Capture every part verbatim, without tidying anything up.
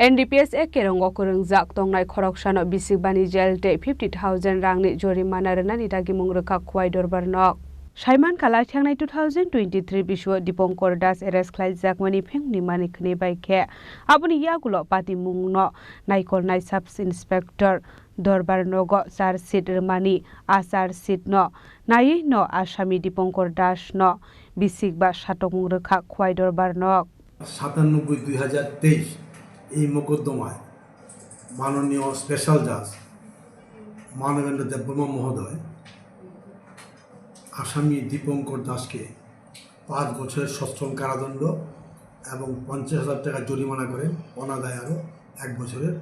N D P S Act kerongo kwrwngjak tongnai khoroksano bisik bani jail tei fifty thousand rangni jorimana rwnani dagimung rwkha Khwai Dorbar nok. Saiman kala thangnai two thousand twenty-three bisio Dipankar Das arrest khlaijakmani phengni mani khwnwi bai khe aboni yagulo patimungno naikolnai Sub Inspector Dorbar nogo charge sheet rwmani. A charge sheet no naiwi no asami Dipankar Das no bisik ba satokmung rwkha Khwai Dorbar nok. সাতানব্বই দুই হাজার তেইশ এই মোকদ্দমায় মাননীয় স্পেশাল জাজ মানবেন্দ্র দেববর্মা মহোদয় আসামি দীপঙ্কর দাসকে পাঁচ বছরের সশ্রম কারাদণ্ড এবং পঞ্চাশ হাজার টাকা জরিমানা করেন, অনাদায়ে আরও এক বছরের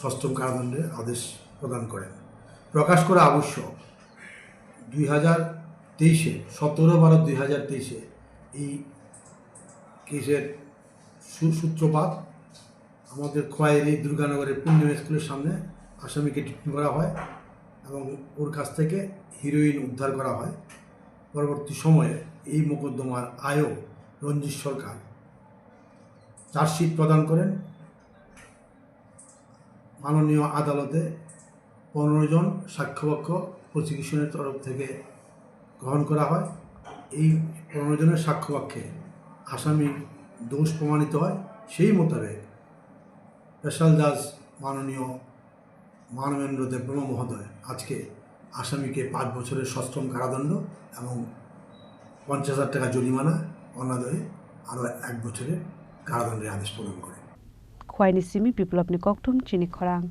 সশ্রম কারাদণ্ডের আদেশ প্রদান করেন। প্রকাশ করা আবশ্যক, দুই হাজার তেইশে, সতেরো বারো দুই হাজার তেইশে এই কেসের সু- সূত্রপাত আমাদের খোয়াইর এই দুর্গানগরের পূর্ণিমা স্কুলের সামনে আসামিকে ডিটেইন করা হয় এবং ওর কাছ থেকে হিরোইন উদ্ধার করা হয়। পরবর্তী সময়ে এই মোকদ্দমার আয়ও রঞ্জিত সরকার চার্জশিট প্রদান করেন। মাননীয় আদালতে পনেরো জন সাক্ষ্যপক্ষ প্রসিকিউশনের তরফ থেকে গ্রহণ করা হয়। এই পনেরো জনের সাক্ষ্যপক্ষে আসামির দোষ প্রমাণিত হয়। সেই মোতাবেক স্পেশাল জাজ মাননীয় মানবেন্দ্র দেববর্মা মহোদয় আজকে আসামিকে পাঁচ বছরের সশ্রম কারাদণ্ড এবং পঞ্চাশ হাজার টাকা জরিমানা, অনাদায়ে আরও এক বছরের কারাদণ্ডের আদেশ প্রদান করেন। Khwaini simi Biplopni kokthum chini khorang.